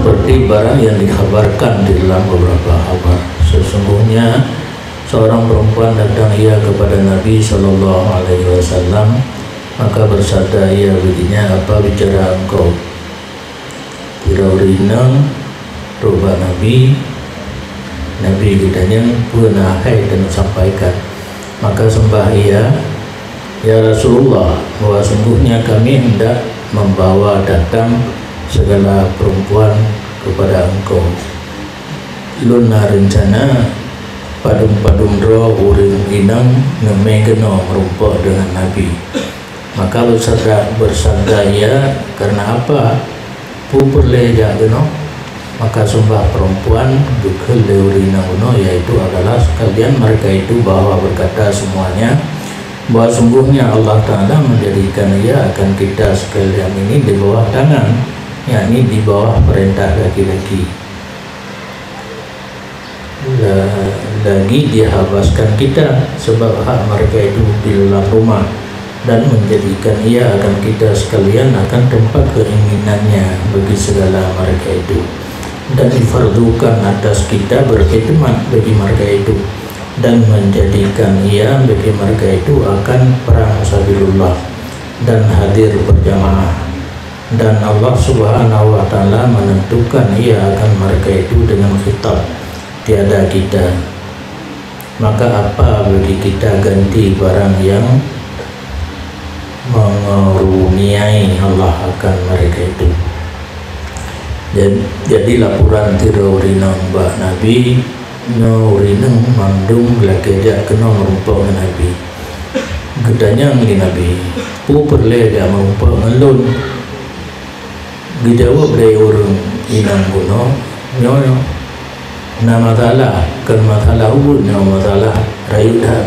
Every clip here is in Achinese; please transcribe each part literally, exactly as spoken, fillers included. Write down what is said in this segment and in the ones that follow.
Seperti barang yang dikhabarkan di dalam beberapa khabar. Sesungguhnya seorang perempuan datang ia kepada Nabi sallallahu alaihi wasallam, maka bersabda ia baginya, "Apa bicara engkau?" Sidroe ureuëng inong trok bak Nabi, Nabi geutanyong, "Peue na hai tasampaikan?" Maka seumbah ia, "Ya Rasulullah, bahwa sungguhnya kami hendak membawa datang segala perempuan kepada engkau. Lôn na reuncana padum-padum droe ureuëng inong neumé keunoe meurumpok deungon Nabi." Maka beusabda, beusabda ia, "Kareuna apa? Peue peureulée jak keunoe?" Maka seumbah perempuan geukheun lé ureuëng inong bunoe, yaitu adalah sekalian mereka itu, bahwa berkata semuanya, bahwa sungguhnya Allah Ta'ala menjadikan ia akan kita sekalian ini di bawah tangan, yakni di bawah perintah laki-laki. La-, lagi dihabaskan kita, sebab hak mereka itu di dalam rumah, dan menjadikan ia akan kita sekalian akan tempat keinginannya bagi segala mereka itu, dan difardukan atas kita berkhidmat bagi mereka itu, dan menjadikan ia bagi mereka itu akan perang sabilillah dan hadir berjamaah. Dan Allah Subhanahu wa Ta'ala menentukan ia akan mereka itu dengan khitab, tiada kita. Maka apa bagi kita ganti barang yang mengaruniai Allah akan mereka itu? Jad-, jadi laporan sidroe ureuëng inong bak Nabi, nyoe ureuëng inong mandum lakée jak keunoe meurumpok ngon Nabi. Geutanyong lé Nabi, "Peue peureulée jak meurumpok ngon lôn?" Geujaweueb lé ureuëng inong bunoe, "Nyoe na masalah, kon masalah ubit, nyoe masalah rayeuk that.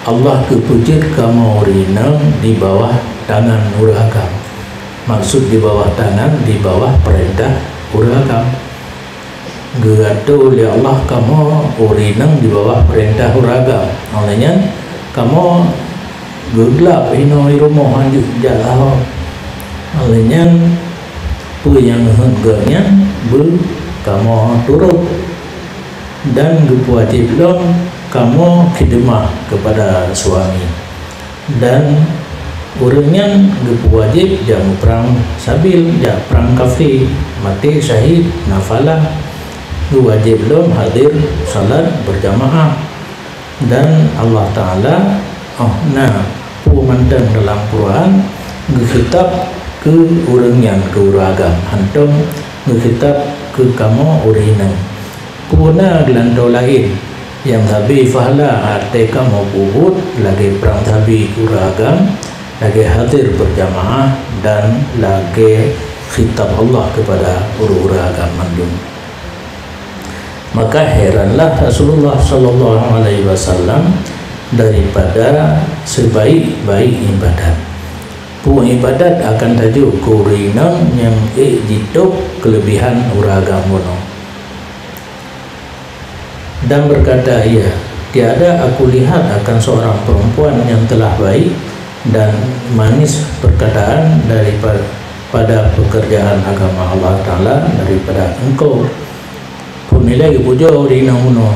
Allah geupeujeuet kamoe ureuëng inong di bawah tangan ureuëng agam." Maksud di bawah tangan, di bawah peurintah ureuëng agam. Geuatô lé Allah kamoe ureuëng inong di bawah peurintah ureuëng agam. Óh lheueh nyan, kamoe geuglab inoe i rumoh hanjeuet jak sahoe. Óh lheueh nyan, peue nyang geuheuet geuh nyan beu kamoe turot, dan geupeuwajéb lom kamoe khidmah keupada suami. Dan ureuëng nyan geupeuwajéb jak meuprang sabil, jak prang kafé, maté syahid, na falah, geuwajéb lom hadir salat beujamaah. Dan Allah Ta'ala, óh na peue mantong dalam Quran, geukhitab keu ureuëng nyan, keu ureuëng agam, hántom geukhitab keu kamoe ureuëng inong. Peue na geulantoe laén nyang sabe pahala até kamoe peubuet lagée prang sabi keu ureuëng agam, lagée hadir beujamaah, dan lagée khitab Allah keupada ureuëng-ureuëng agam mandum. Maka heranlah Rasulullah sallallahu alaihi wasallam daripada sebaik-baik ibadat. Peue ibadat akan tajok keu ureuëng inong nyang ék jitôb keuleubihan ureuëng agam bunoe. Dan berkata ia, "Tiada aku lihat akan seorang perempuan yang telah baik dan manis perkataan daripada, pada pekerjaan agama Allah Ta'ala daripada engkau." Peue nilai geupujoe ureuëng inong bunoe?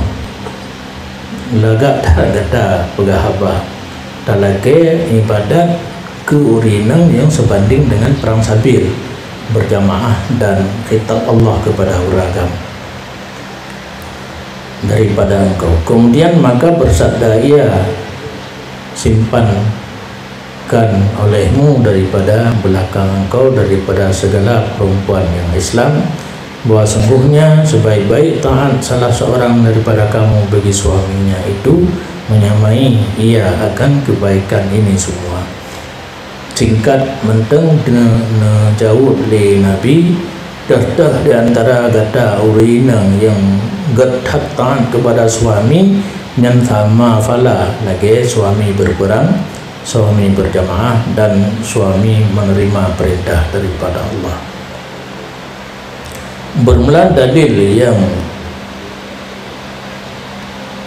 Lagak that gata peugah haba talakée ibadat keu ureuëng inong nyang seubandéng deungon prang sabil beujamaah dan khitab Allah keupada ureuëng agam daripada engkau. Keumudian maka beusabda ia, "Simpankan olehmu daripada beulakang engkau daripada segala perempuan nyang Islam, bahwa sungguhnya sebaik-baik taát salah seorang daripada kamu bagi suaminya itu menyamai ia akan kebaikan ini semua." Singkat mantong ne-, neujaweueb lé Nabi, "Teuh-teuh di antara gata ureuëng inong nyang gét that taát keupada suami, nyan sama phala lagée suami beupeurang, suami beujamaah, dan suami menerima perintah daripada Allah." Bermula dalil yang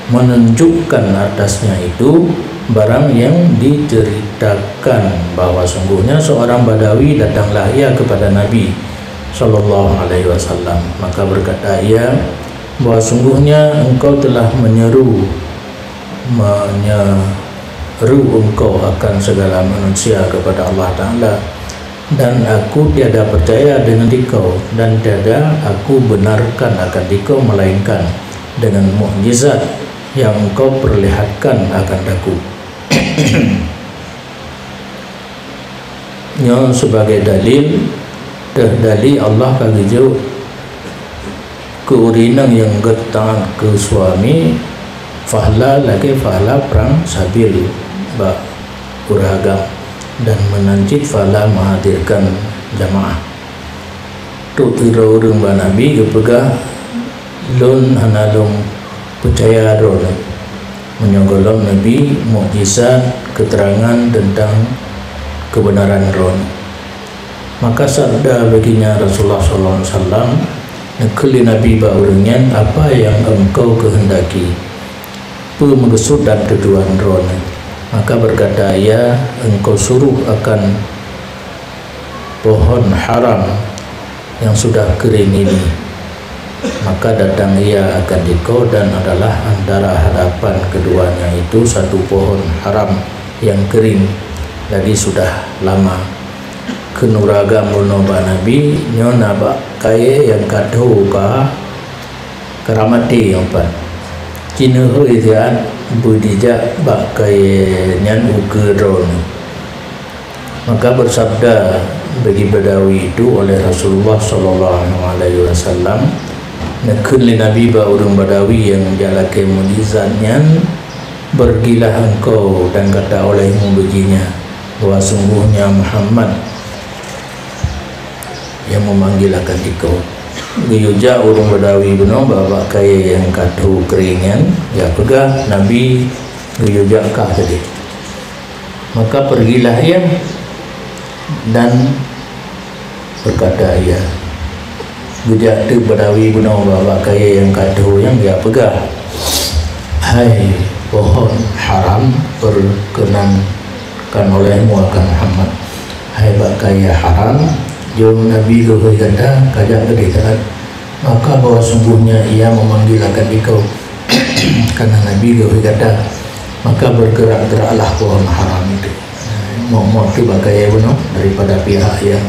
menunjukkan atasnya itu, barang yang diceritakan bahwa sungguhnya seorang Badawi datanglah ia kepada Nabi, Sallallahu alaihi wasallam. Maka berkata ia, bahwa sungguhnya engkau telah menyeru, menyeru engkau akan segala manusia kepada Allah Ta'ala, dan aku tiada percaya dengan dikau, dan tiada aku benarkan akan dikau, melainkan dengan mukjizat yang engkau perlihatkan akan aku. Nyoe sebagai dalil, teuhdali Allah ka geujok keu ureuëng inong nyang gét taát keu suami, fahla lagée fahla prang sabil bak ureuëng agam, dan meunan cit fahla meuhadirkan jamaah. Trok sidroe ureuëng bak Nabi geupeugah, "Lôn hana lôn peucaya droeneuh meunyoe gohlom neubri mukjizat keuteurangan teuntang keubeunaran droeneuh." Maka sabda baginda Rasulullah sallallahu alaihi wasallam, neukheun lé Nabi bak ureuëng nyan, "Apa yang engkau kehendaki? Peue meukeusud dan tujuan droeneuh?" Maka berkata ia, "Engkau suruh akan pohon haram yang sudah kering ini." Maka datang ia akan dikau dan adalah antara hadapan keduanya itu satu pohon haram yang kering lagi sudah lama. Kheun ureuëng agam bunoe bak Nabi, "Nyoe na bak kayée nyang ka tho ka, ka ramaté nyang pat. Ci neuhôi siat beujijak bak kayée nyan ukeue droeneuh." Maka bersabda bagi Badawi itu oleh Rasulullah sallallahu alaihi wasallam, neukheun lé Nabi bak ureuëng Badawi nyang jak lakée mukjizat nyan, "Pergilah engkau dan kata olehmu bagi nyan, bahwa sungguhnya Muhammad yang memanggil akan dikau." Geuyue jak ureuëng Badawi bunoe bak kayée nyang ka tho kering nyan, geupeugah, "Nabi geuyue jak kah tadi." Maka pergilah ia dan berkata ia, geujak teuk Badawi bunoe bak kayée nyang ka tho nyan, geupeugah, "Hai pohon haram, perkenankan olehmu akan Muhammad. Hai bak kayée haram, jeuet Nabi geuhôi gata kajak keudeh teulat. Maka bahwa sungguhnya ia memanggil akan dikau, karena Nabi geuhôi gata." Maka bergerak-geraklah pohon haram itu. Mot-mot itu bak kayée bunoe daripada pihak yang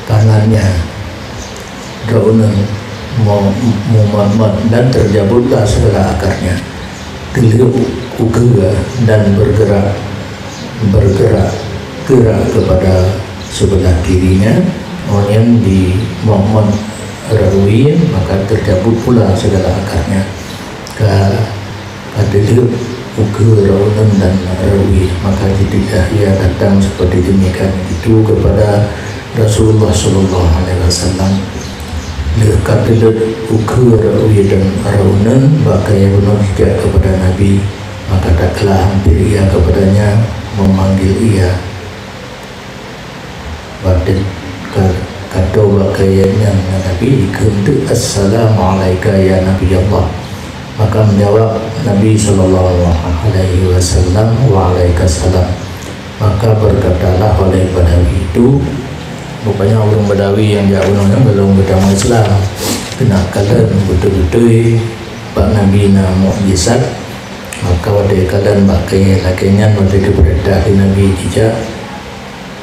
kanannya droeneuh mu-, mumat-mat dan tercabutlah segala akarnya. Teulheueh ukeue dan bergerak, bergerak, gerak kepada sebelah kirinya, ngon nyan di mot-mot rot wie, maka tercabut pula segala akarnya. Ka Ka teulheueh ukeue droeneuh dan rot wie, maka jiteubiet ia datang seperti demikian itu kepada Rasulullah sallallahu alaihi wasallam. Lheueh ka teulheueh ukeue rot wie dan droeneuh, bak kayée bunoe jijak kepada Nabi, maka tatkala hampir ia kepadanya, memanggil ia. Watée ka, ka tho bak kayée nyan, Nabi geukheun teuk, "Assalamu alaika ya Nabi Allah." Maka meujawab Nabi sallallahu alaihi wasallam, "Wa alaika salam." Maka berkatalah oleh Badawi itu, rupanya ureuëng Badawi nyang jak bunoe nyan gohlom geutamong Islam, keunak kalon beutôi-beutôi bak Nabi na mukjizat. Maka watée kalon bak kayée lakée nyan, watée geupeurintah lé Nabi jijak,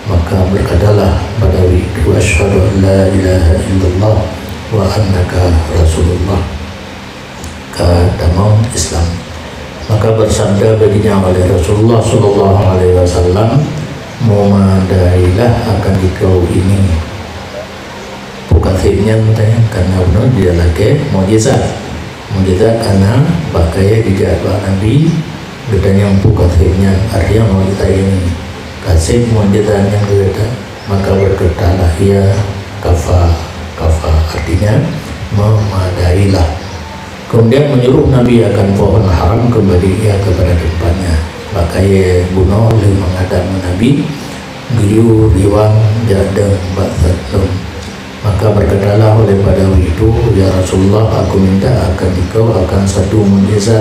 maka berkatalah Badawi itu, "Asyhadu an la ilaha illallah wa annaka Rasulullah." Ka tamong Islam. Maka bersabda baginda oleh Rasulullah sallallahu alaihi wasallam, "Memadailah akan dikau ini." Peue ka seb nyan teuh, karena bunoe dia lakée mukjizat. Mukjizat karena bak kayée geujak bak Nabi, geutanyong peue ka seb nyan, artinya mukjizat ini. Ka seb mukjizat nyan keu gata, maka berkatalah ia, "Kafa, kafa," artinya memadailah. Kemudian menyuruh Nabi akan pohon haram kembali ia kepada tempatnya. Bak kayée bunoe lheueh meuhadab ngon Nabi, geuyue riwang jak dong bak satlom. Maka berkatalah oleh Badawi itu, "Ya Rasulullah, aku minta akan dikau akan satu mukjizat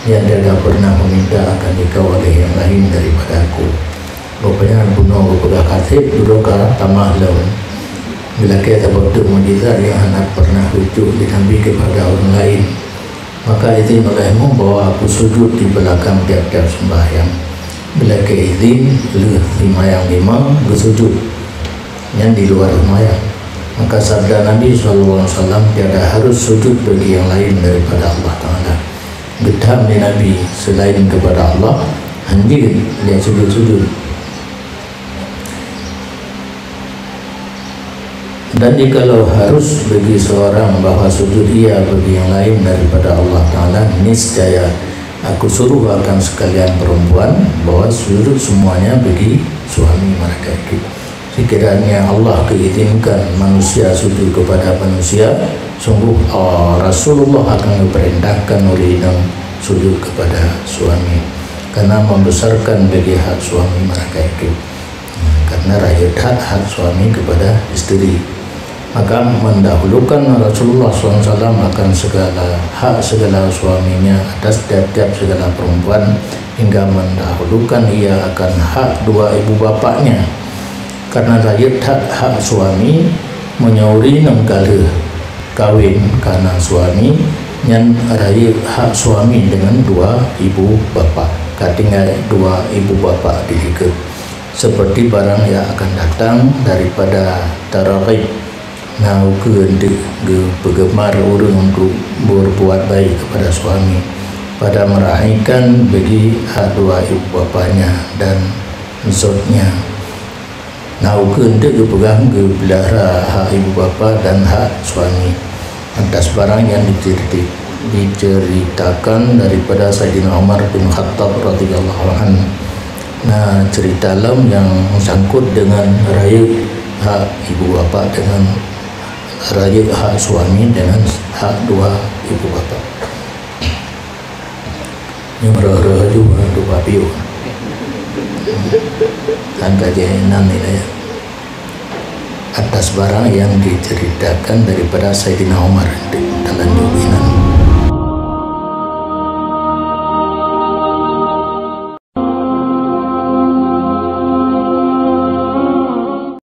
yang tiada pernah meminta akan dikau oleh yang lain daripada aku." Rupanya bunoe geupeugah ka seb, dudoe ka tamah lom. Beulakée saboh teuk mukjizat nyang hana pernah geucok lé Nabi keupada ureuëng laén. Maka izin olehmu bahwa aku sujud di belakang tiap-tiap sembahyang. Beulakée izin lheueh seumayang lima geusujud, nyan di luar seumayang. Maka sabda Nabi sallallahu alaihi wasallam, "Tiada harus sujud bagi yang lain daripada Allah Taala." Geutham lé Nabi selain kepada Allah, hanjeuet lé sujud-sujud. Dan jikalau harus bagi seorang bahwa sujud ia bagi yang lain daripada Allah Taala, niscaya aku suruh akan sekalian perempuan bahwa sujud semuanya bagi suami mereka itu. Sekiranya Allah keizinkan manusia sujud kepada manusia, sungguh, ah, Rasulullah akan diperintahkan oleh inong sujud kepada suami, karena membesarkan bagi hak suami mereka itu. Karena rayeuk that hak suami kepada isteri. Maka mendahulukan Rasulullah sallallahu alaihi wasallam akan segala hak segala suaminya atas tiap-tiap segala perempuan, hingga mendahulukan ia akan hak dua ibu bapaknya. Karena rayeuk that hak suami, meunyoe ureuëng nyang ka lheueh kawin kana suami, nyan rayeuk hak suami dengan dua ibu bapak. Ka tinggai dua ibu bapak di likot. Seperti barang yang akan datang daripada taragib, na ukeue enteuk geupeugeumar ureuëng untuk berbuat baik kepada suami, pada meraihkan bagi hak dua ibu bapanya dan zotnya. Na ukeue enteuk geupeugah geupeulahra hak ibu bapa dan hak suami. Atas barang yang diceriti-, diceritakan daripada Saidina Umar bin Khattab radhiyallahu anhu. Na cerita lom yang sangkut dengan rayeuk hak ibu bapa dengan rayeuk hak suami dengan hak dua ibu bapa. Nyoe meureuh-reuh ju untuk bapiôh. Kan ka jeuet nan nilai. Atas barang yang diceritakan daripada Saidina Umar, talanjut inan.